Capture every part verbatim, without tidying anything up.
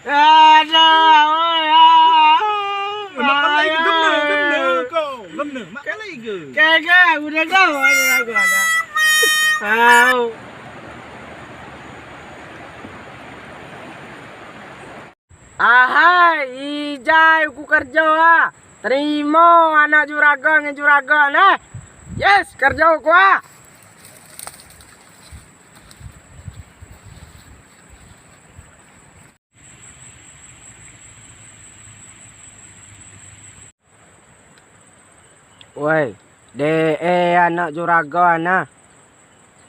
Aduh, ya. Mak kau lagi gemne, gemne kau. Gemne, mak kau lagi ge. Kagak, udah kau, udah kau, udah. Au. Ahai, ijai uku kerjo, ah. Terimo anak juragan ngen juragan, eh. Yes, kerjo uku, ah. Woi, de e anak juragan, ah.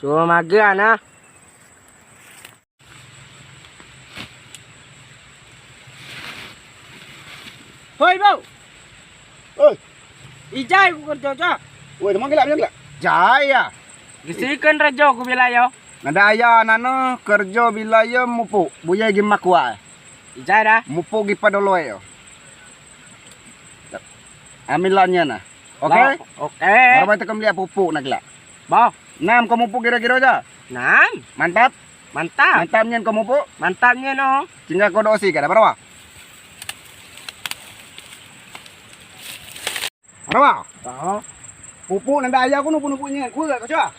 Suruh magean, ah. Hoi, Bau. Oi. Ijai ku kerjo, Cak. Woi, teman gelak, teman gelak. Jai ya. Gesiken kerjo ku bilai yo. Nadeak ayah nano kerjo bilai yo mupuk. Buye gi makua. Ijai da. Mupuk gi padoloi yo. Amilannya nah. Oke? Lah, oke. Baru bae tekem liak pupuk nak gelak. Bah. Nam ko mupuk kiro-kiro ja. Nam. Mantap. Mantap. Mantap nien ko mupuk. Mantap nien, oh. Tinggal ko dosi kada berapa? Berapa? Oh. Pupuk nanda ayah ku nupu-nupu nien. Ku gak kacau.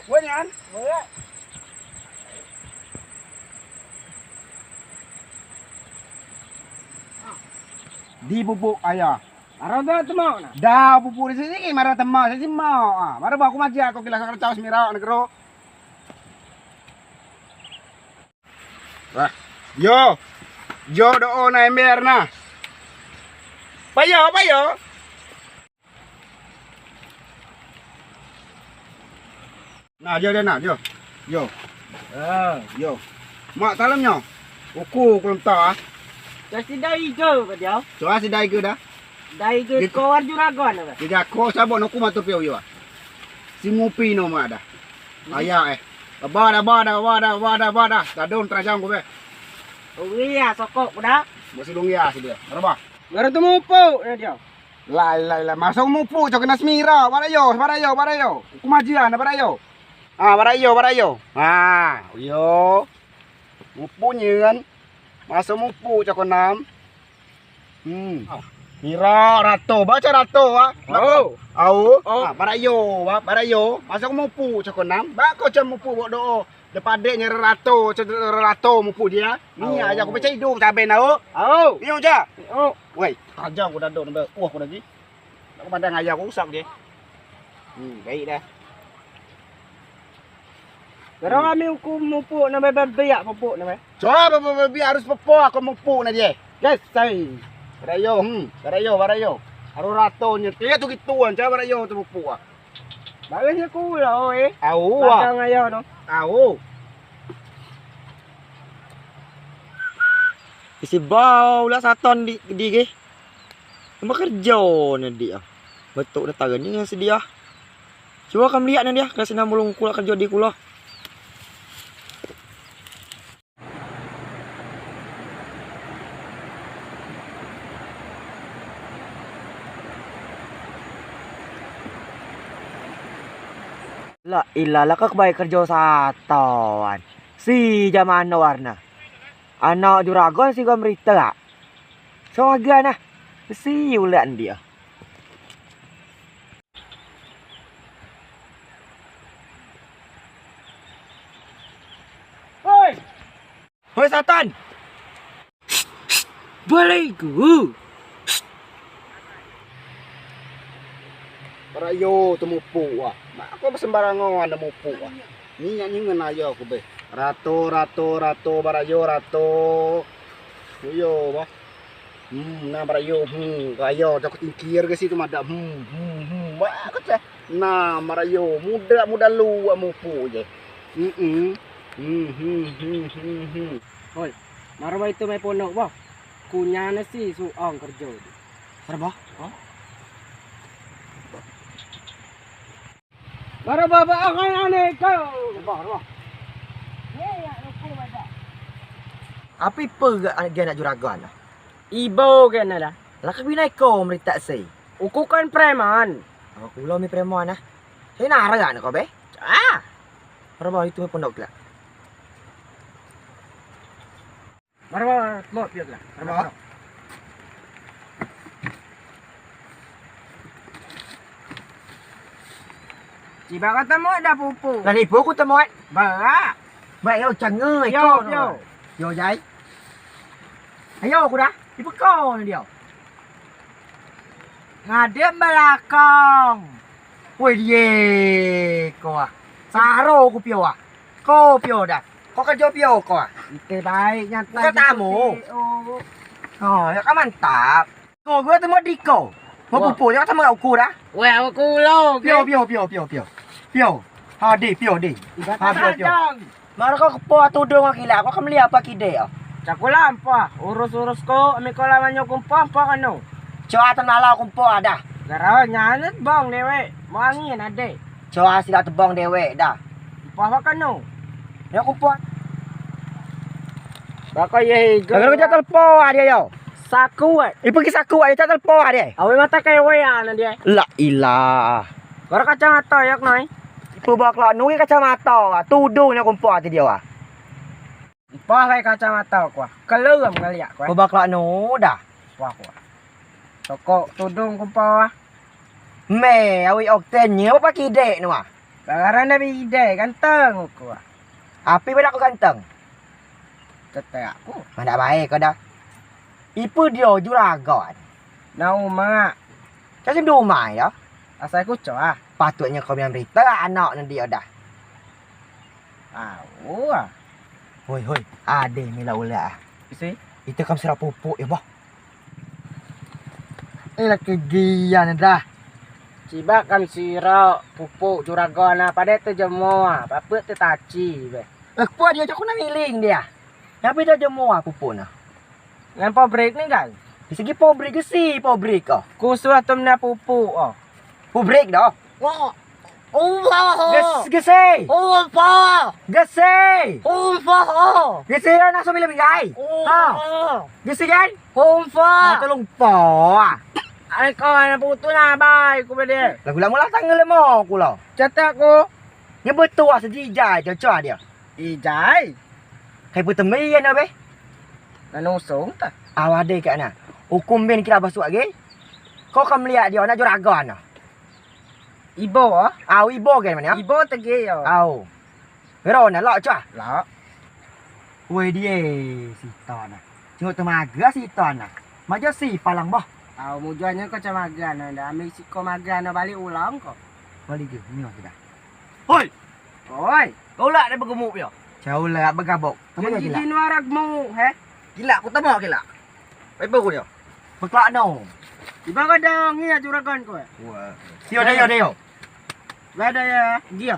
Gue nien. Di pupuk ayah. Maro da temau na. Da pupuk di sini maro temau sini mau. Ah, maro baku majak ko kilas kercau semira negro. Lah, yo. Yo do o na ember na. Payo, payo. Nah, yo, yo, nah, yo. Yo. Ah, yo. Mak, salam nyo. Uku, uku lem ta, ah. Coa si dai ge, Pak Diau. Coa si dai ge dah. Dai ge ko war juragan, apa? Di jako, sabok no ku matu piau yo, ah. Si mupi no mak dah. Hmm. Ayah, eh. Ba dah, ba dah, ba dah, ba dah, ba dah. Tadon terajang ku be. Lungia sokok ku dah. Masih lungia si dia. Berapa? Baru tu mupuk, ya, Diau. Lai, lai, lai. Masuk mupuk, cok kena semira. Barayo, barayo, barayo. Ku majian, barayo. Ah, barayo, barayo. Ah, yo. Mupuk nyen. Masuk mupuk, cok kena. Hmm. Mira rato, baca rato, ah. Au. Au. Oh. Ah, barayo, ah, barayo. Masuk mupuk, cok kena. Bako cem mupuk, bok do o. Depan dek nye rato, cem rato mupuk dia. Ni aja ku pecah idup, cabe nau. Au. Ni aja. Oh. Woi, aja ku dado, nambah. Wah, ku lagi. Nak pandang ayah ku usap dia. Hmm, baik dah. Gero ami uku mupuk nambah babiak pupuk nambah. Coa babiak harus pepo aku mupuk na dia. Yes, sai. Barayo, hmm, barayo, barayo. Harus rato nye. Dia tu gituan, coa barayo tu mupuk ah. Bagus nye kulo, eh. Au. Ladang ayah tu. Au. Isi bau lah saton di, di ge. Cuma kerjo ne dio. Betuk ne tagen ni sedia. Cubo kam liak ne dio, kena senam mulung kulo kerjo di kulo. La ilah, lah kak baik kerjo saton. Si jaman warna. Anak juragan si gua merita. Soaga nah. Si uleak ndia. Hoi. Hoi, satan. Balai ku. Barayo tu mupuk ah. Mak ko besembarangan ade mupuk ah. Ni nyak nyengen ayo ku be. Rato, rato, rato, barayo, rato. Yo, bah. Hmm, nah, barayo, hmm, ayo, cok tingkir ke situ madak, hmm, hmm, hmm, wah, kecah. Nah, barayo, muda, muda lu, wak mupuk je. Hmm, hmm, hmm, hmm, hmm, hmm. Hoi, maro ba itu mai ponok, bah. Kunyane si suang kerjo. Maro ba? Hah? Maro ba, ba, angan ane kau. Maro ba. Api pe gak anak, anak juragan lah. Ibo gak nada. Lah kebinai kau meritak si. Uku kan preman. Aku lo mi preman ah. Saya nara gak kau be? Ah. Maro ba itu mai ponok lah. Maro temot pio lah. Maro. Maro. Ciba ko temot dah pupu. Lah nipu ku temot. Barak. Barak yo cengeng. Yo, iko yo. Yo jai. Ayo ku dah. Ipe ko ne dio. Ngadep belakang. Woi die ko ah. Saro ku pio ah. Ko pio dah. Ko kerjo pio ko ah. Ite baik nyata. Ko tamu. Oh, ya kan mantap. Ko gua temot di ko. Mau pupu ya sama uku dah. Weh, aku lo. Pio pio pio pio pio. Pio. Hadi pio di. Ha pio pio. Maro ko kepo tudung kilak, ko kemliak apo kidek o. Cak ku lampa, urus-urus ko, ami ko lawan nyo kumpo, po kanu. Coa tenalau kumpo adah. Garo nyanet bong dewek, mau angin ade. Coa sida tebong dewek dah. Kumpo po kanu. Yo kumpo. Bako ye higa. Garo cak telpo ade yo. Saku eh. Ipe ki saku ade cak telpo ade. Awe mata kewe ana die. La ilah. Garo kacamata yok noi. Ipe bakla nu kacamata, tudung nyo kumpo ati dio ah. Mpah lai kacamata ku ah. Kelem ngeliak ku ah. Ipe bakla nu dah. Wah ku ah. Toko tudung kumpo ah. Me, awi okten nye apo kidek nu ah. Bagarane bidek ganteng ku ah. Api bedak ku ganteng. Tetek ku. Mandak bae ko dah. Ipe dio juragan. Nau mak. Cak sim dumai dah. Asai ku coa. Patutnyo ko mian berita anak ne dio dah. Au ah. Hoi hoi, ade mila ulak ah. Isi. Ite kam sira pupuk ya bah. Eh laki gian dah. Ciba kam sira pupuk juragan ah, pade tu jemoa, papek tu taci be. Eh kuat dio cak ku nak miling dio. Tapi dah jemoa pupuk nah. Ngan pabrik ni kan? Di segi pabrik gesi pabrik ko. Kusuh tu mena pupuk oh. Pabrik dah. Wah. Umpah. Ges gesi. Umpah. Gesi. Umpah. Gesi dah nak sambil lebih gai. Ha. Gesi kan? Umpah. Tolong pa. Ai ko anak putu nabai ku bede. Lagu lamo lah tanggal lemo ku lo. Cetak ku. Nyebetua sejijai cocok dia. Ijai. Kai putemian abe. Nanusung ta. Awade kak na. Ukum ben kira basuak ge. Ko kam liak dio nak juragan na. Ibo ah. Au ibo gen mane ah. Ibo tege yo. Au. Gero na lok cah. Lok. Woi die sito na. Cengok temaga sito na. Majo si palang bah. Au mujuannya ko cemaga na. Dah ambil si ko maga na balik ulang ko. Balik ke nyo sudah. Hoi. Oi. Kau lak deh begemuk yo. Jauh lak begabok. Kamu jadi nuara gemuk he. Gila aku temu gila. Baik bagus yo. Beklak no. Iba kadang ni juragan ko. Wah. Sio deh yo deh yo. Lah dah ya, dia.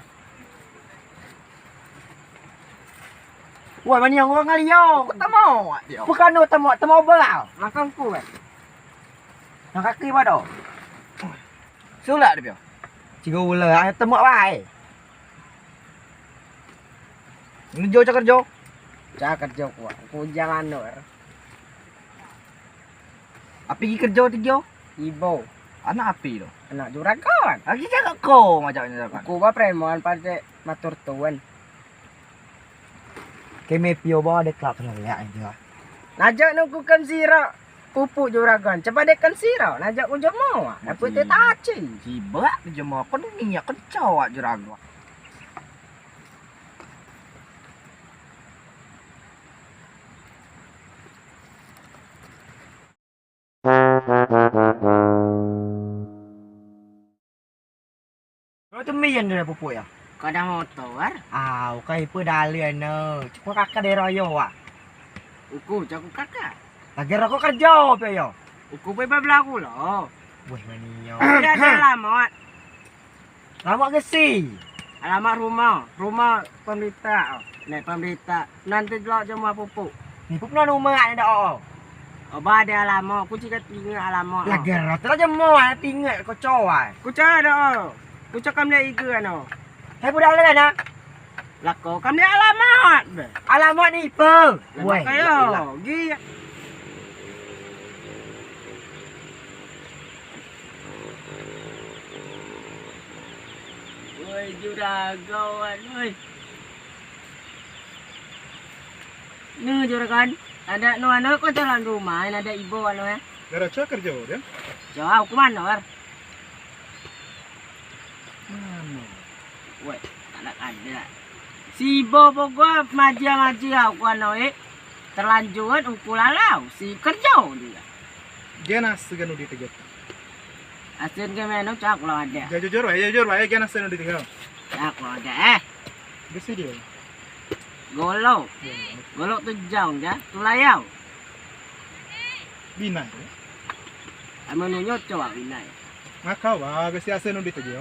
Wah, mani yang orang ngalio. Aku tak mau dia. Bukan no tak mau, tak mau belau. Makan ku eh. Nak kaki bado. Sulak dia. Ciga ular, ah, temuk bae. Ngejo cak kerjo. Cak kerjo ku. Ku jangan no. Api gi kerjo tigo? Ibo. Anak api tu. Anak juragan. Lagi cak ko majak juragan. Ku ba preman pade matur tuan. Keme pio ba de kelak kelak itu. Najak nungku kan sira. Pupuk juragan, cepat dek kan sira, najak ku jemo, dapet te taci. Sibak jemo, kon minyak kencawak juragan. Kau tu mian dah pupuk ya? Kau dah motor? Au, kai pe dalian ne. Cukup kakak dero yo wak. Uku, jago kakak. Lagi rokok kerja pe yo. Uku pe babla kulo. Weh mani yo. Tidak ada alamat. Alamat gesi. Alamat rumah, rumah pemberita. Nek pemberita. Nanti jelak jemo pupuk. Ni pupuk nan rumah ni dak oh. Oba ade alamat, ku cika tinga alamat. Lagi rata jemo tinga ko coa. Ku coa dak oh. Ku coa kam dak iga no. Hai budak le na. Lako kam dak alamat. Alamat ni pe. Weh. Kayo. Gi. Woi juragan, woi. Ni juragan. Ade nu anu ko dalam rumah, ade ibo anu eh. Gara coa kerjo dio. Coa, uku mano, War? Mano? Woi, anak ade. Si ibo pokok majia-majia uku anu eh. Terlanjur uku lalau, si kerjo dio. Gen ase gen udi teget. Asen ke meno cak lo ade. Ja jujur wae, jujur wae, gen ase udi teget. Cak lo ade, eh. Besi dio. Golo. Golo tu jauh ja, tu layau. Binai. Amen nunyo coa binai. Ngakau ba, besi ase udi teget.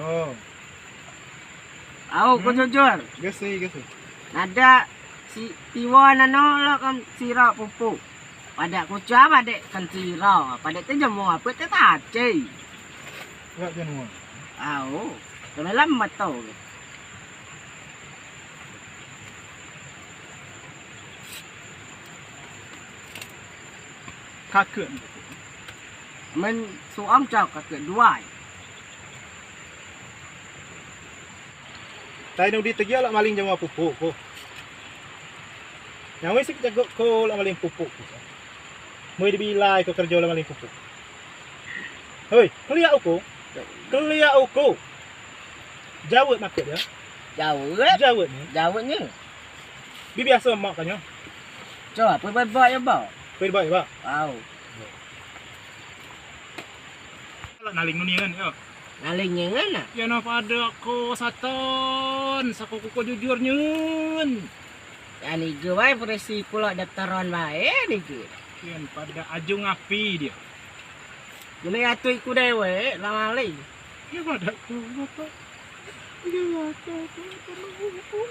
Au, ko jujur. Gesi, gesi. Nada si tiwan ano lo kan siro pupuk. Padeak kuca, padeak kan siro, padeak te jemua, ape te tacei. Lak jemua. Au, kena lam mato. Kakek. Men suang cau kakek duai. Tai nudi tegia lak maling jemua pupuk ko. Nyawai sik jago ko lak maling pupuk ko. Moi dibilai ko kerjo lak maling pupuk. Hoi, keliak uku. Keliak uku. Jawet makut ya. Jawet. Jawet ni. Jawet ni. Bi biaso mak kanyo. Coa, pui bai bai ya ba. Pui bai ba. Au. Lak naling nuni kan yo. Naling ngen ah. Ya no padeak ko satan, sako kuko jujur nyen. Ya ni ge wai peresi kulo daftaran bae ni ge. Kian padeak ajung api dio. Gune atui ku dewek lak maling. Ya padeak ko apa? Ya padeak ko apa?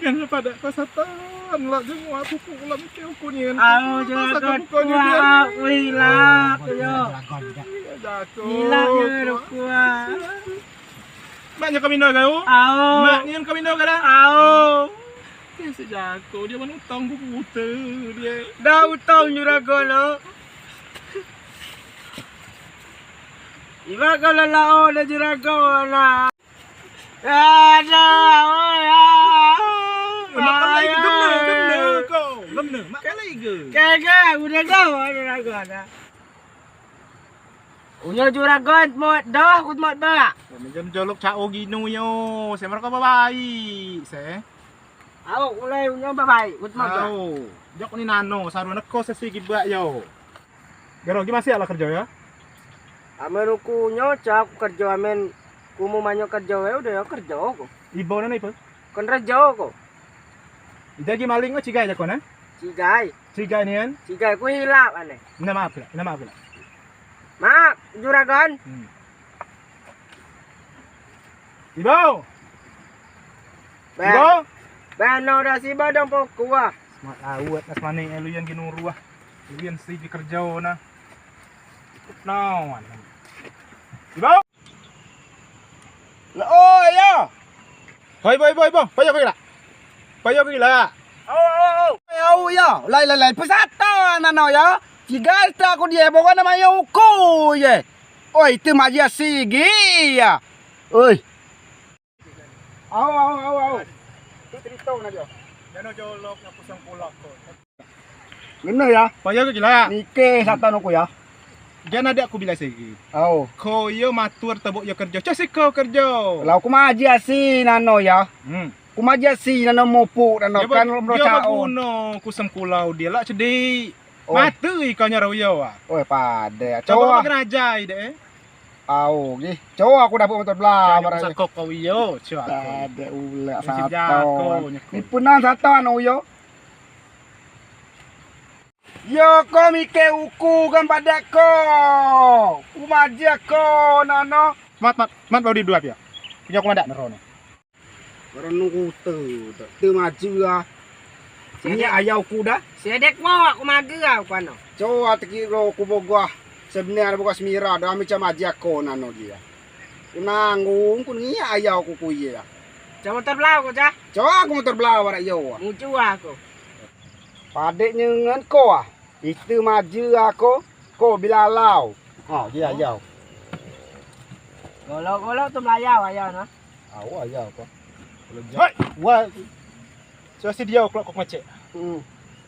Ngen padeak ko satan, lak jemua pupuk lak mike uku nien. Au, jago kuat, kuat, kuat. Ilak yo. Ilak yo, kuat. Mak nien kami no gau? Au. Mak nien kami no gau? Au. Dio sejago, dio mana utang buku ute dio. Dah utang juragan lo. Iba kalau lao dah juragan lah. Aduh, oi, ah. Mak kali gemne, gemne kau. Gemne, mak kali ge. Kagak, udah kau, udah kau ada. Unyo juragan mot doh, kut mot ba. Mejem jolok cak o ginu yo. Semar kau babai, se. Au, ulai unyo babai, kut mot ba. Au. Jok ni nano, saru neko sesi gibak yo. Gero, gi masih ala kerjo ya? Amen uku nyo, cak uku kerjo, amen kumu manyo kerjo, ya udah ya kerjo ko. Ibo nano ibo? Kon rejo ko. Ida gi maling o cigai jako ne? Cigai. Cigai nien? Cigai ku hilap ane. Minta maaf kila, minta maaf kila. Maaf, juragan. Hmm. Ibo. Ibo. Beno dah si badong pokua. Semat awet nas mane elu yang ginuruah. Luyen si di kerjo na. Nawan. Ibo. Oh ya. Hoi boy boy boy. Payo kila. Payo kila. Au au au. Au ya. Lai lai lai pesata nano ya. Cigai ta ku die boga nama yo uku ye. Oi, tu majia sigi ya. Oi. Au au au au. Tu cerita na dia. Jano jolok na pusang pulak ko. Ngeno ya. Paya ke gila. Nike satan uku ya. Jan ade ku bilai segi. Au. Ko yo matur tebuk yo kerjo. Cak si ko kerjo. Lau ku majia si nano ya. Hmm. Ku majia si nano mupuk nano kan lom roca o. Guno ku sengkulau dia lak cedi. Mate ikan nyarau yo ah. Oi pade. Coba. Coba kerajai de. Au gi. Coa aku dapet motor bela. Coa barang. Sakok kau iyo, coa aku. Ade ulak sato. Nipunan sato anu iyo. Yo ko mike uku kan padeak ko. Ku majia ko nano. Mat mat mat bau di dua pia. Punya ku madeak nero ne. Baru nunggu te, te majea. Ni ayau ku dah. Sedek mo aku magea aku ano. Coa tekiro ku bogoa. Sebenar bogoa semira dah ami cak majea ko nano dia. Ku nanggung ku ni ayau ku ku iya. Cak motor belau ko cak. Coa ku motor belau arak iyo. Mucua aku. Padek nyengen ko ah. Ite majea ko, ko bilalau. Ha, dia ayau. Golo-golo tu melayau ayau na. Au ayau ko. Hei, wah. So si dia kelok kok ngecek. Hmm.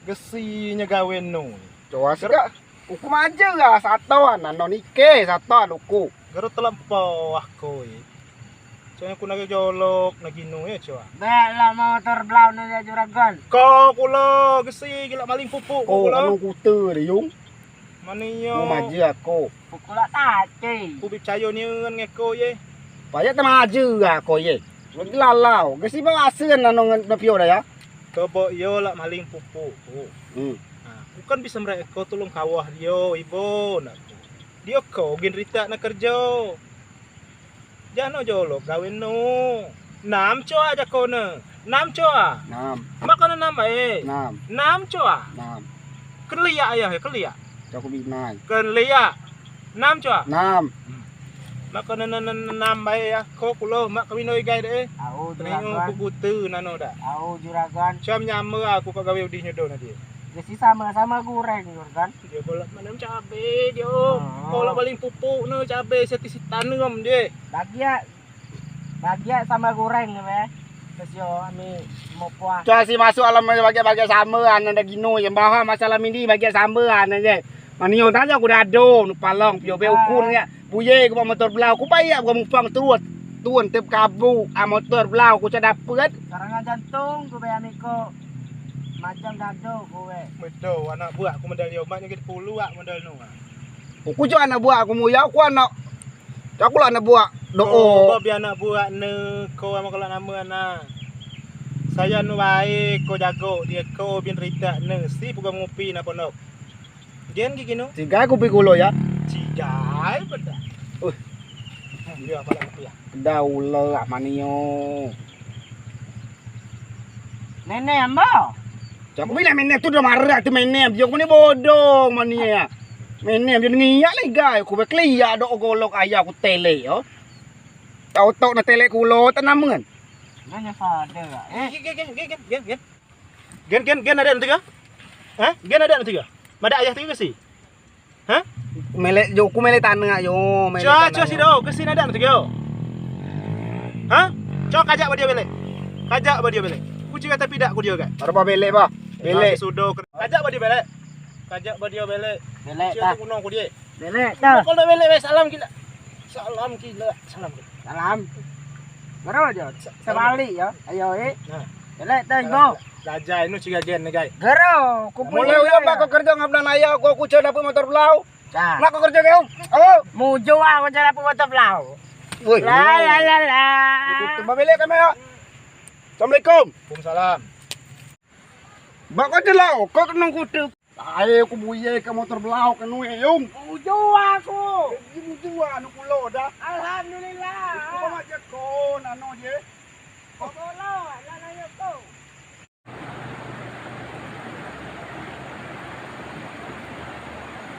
Gesi nye gawe nu. Coa si kak. Uku majea satoan, nano nike satoan uku. Gero telempo ako i. Coa uku nagi jolok nagi nu ye coa. Bek lak motor blau ne ya juragan. Ko kulo gesi gilo maling pupuk ko kulo. Anu kute de yung. Mani yo. Mau majea ko. Pukul lak tati. Ku bi pecayo nien ngeko ye. Payah temajea ko ye. Lalau gesi bawa asen nano ngen nepio da ya. Tobo yo lak maling pupuk ku. Hmm. Nah, ku kan bisa merek ko tulung kawah dio ibo nak ku. Dio ko gin rita nak kerjo. Jano jolok gawe nu. Nam coa jako ne. Nam coa. Nam. Mak kena nam bae. Nam. Nam coa. Nam. Keliak ayah ya keliak. Cak ku binai. Keliak. Nam coa. Nam. Mak kena nam bae ya. Ko kulo mak kawin oi gai de. Au juragan. Ku kute nano da. Au juragan. Cam nyama aku kak gawe udih nyedo na dio. Gesi sama-sama goreng juragan. Dio bolak manem cabe dio. Kolak paling pupuk ne cabe seti si tanem dio. Bagiak, bagiak sama goreng ne be. Terus yo ami mopoa. Coa si masuk alam bagiak-bagiak sama ane da gino ye baha masalah mindi bagiak sama ane je. Manio tanyo ku dado nu palong pio be ukur ye. Buye ku motor blau ku payah ku mupang terus. Tun tep kabu a motor blau ku coa dapet. Serangan jantung ku be ami ko. Macam dado ku be. Betul anak buak ku model yo mak nyegit puluak model nu. Uku coa anak buak ku muyau ku anak. Coa ku lak anak buak do o. Ko bi anak buak ne ko amo ko lak nama anak. Saya nu bae ko jago dio ko bin rita ne si puga ngupi na ponok. Gen gigi nu. Cigai kupi kulo ya. Cigai beda. Uh. Dio apo lak kupi ya. Keda ulo lak manio. Nenek ambo. Cak bilang menem tu dah marah tu menem. Dio ku ni bodoh mani ya. Menem dio ngiak lagi gai. Ku bekeliak dok golok ayah ku tele yo. Tau tok na tele kulo tanamen. Nanya pada. Eh. Gen gen gen gen gen gen. Gen gen gen ade nanti ga? Hah? Gen ade nanti ga? Madeak ayah tu ga si? Hah? Melek jo ku melek tanah yo. Coa coa si do ke si nadeak nanti ga? Hah? Coa kajak ba dio belek. Kajak ba dio belek. Ku cigai tapi dak ku dio ga. Arba belek ba. Belek. Sudo kajak ba dio belek. Kajak ba dio belek. Belek. Cigai tu kuno ku dio. Belek. Kalau belek salam gila. Salam gila. Salam gila. Salam. Gero jo. Sebalik yo. Ayo eh. Nah. Belek teh go. Gajah inu cigai gen gai. Gero. Mulai uyo bak ko kerjo ngabdan ayo ko kucing dapet motor belau. Mak ko kerjo kau. Oh. Mujo ah kucing dapet motor belau. Woi. Lah lah lah lah. Itu babelek kami yo. Assalamualaikum. Waalaikumsalam. Bak ko jelau ko kenung kutu. Ae ku buye ke motor belau ke nui yung. Ujua ku. Ujua nu kulo dah. Alhamdulillah. Ku bawa je ko nano je. Ko bolo nano yo ko.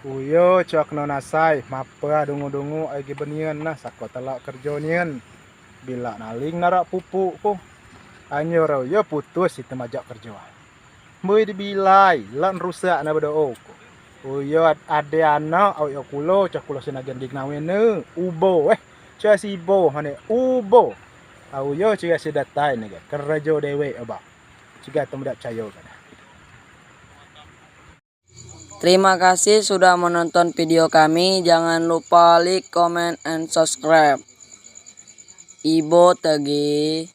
Uyo cok no nasai mapa dungu-dungu ai gi benien nah sako telak kerjo nien. Bila naling narak pupuk ku. Anyo rau yo putus si temajak kerjo. Mbui dibilai lak nerusak ne bedo'o ku. Uyo ade anak awei o kulo cak kulo si nagen dik nawe ne ubo eh. Cak si ibo hane ubo. Au uyo cak si datai ne ga kerejo dewek oba. Cigai temu dak pecayo kada. Terima kasih sudah menonton video kami. Jangan lupa like, comment, and subscribe. Ibo tegi.